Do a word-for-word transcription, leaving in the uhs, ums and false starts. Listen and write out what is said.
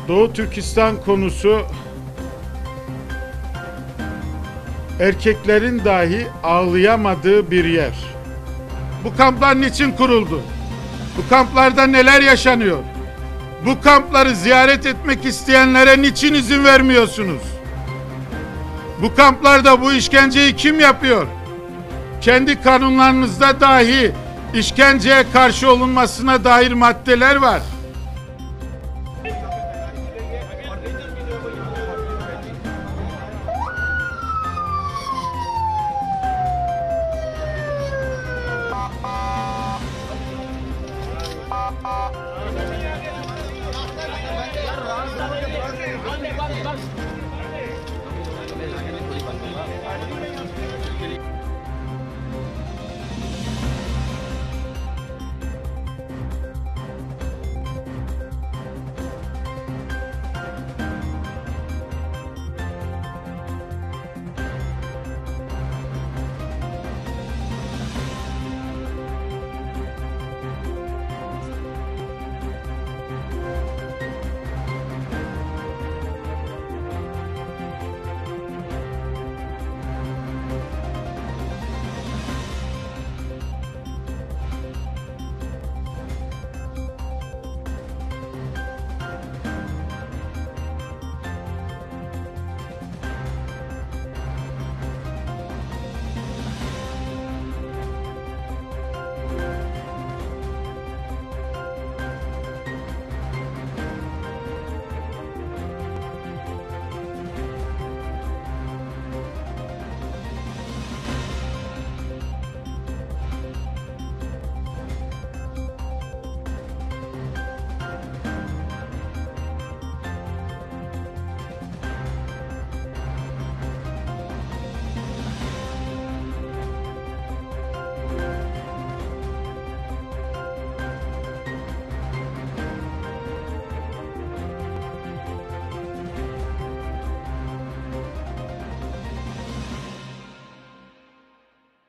Doğu Türkistan konusu erkeklerin dahi ağlayamadığı bir yer. Bu kamplar niçin kuruldu? Bu kamplarda neler yaşanıyor? Bu kampları ziyaret etmek isteyenlere niçin izin vermiyorsunuz? Bu kamplarda bu işkenceyi kim yapıyor? Kendi kanunlarınızda dahi işkenceye karşı olunmasına dair maddeler var.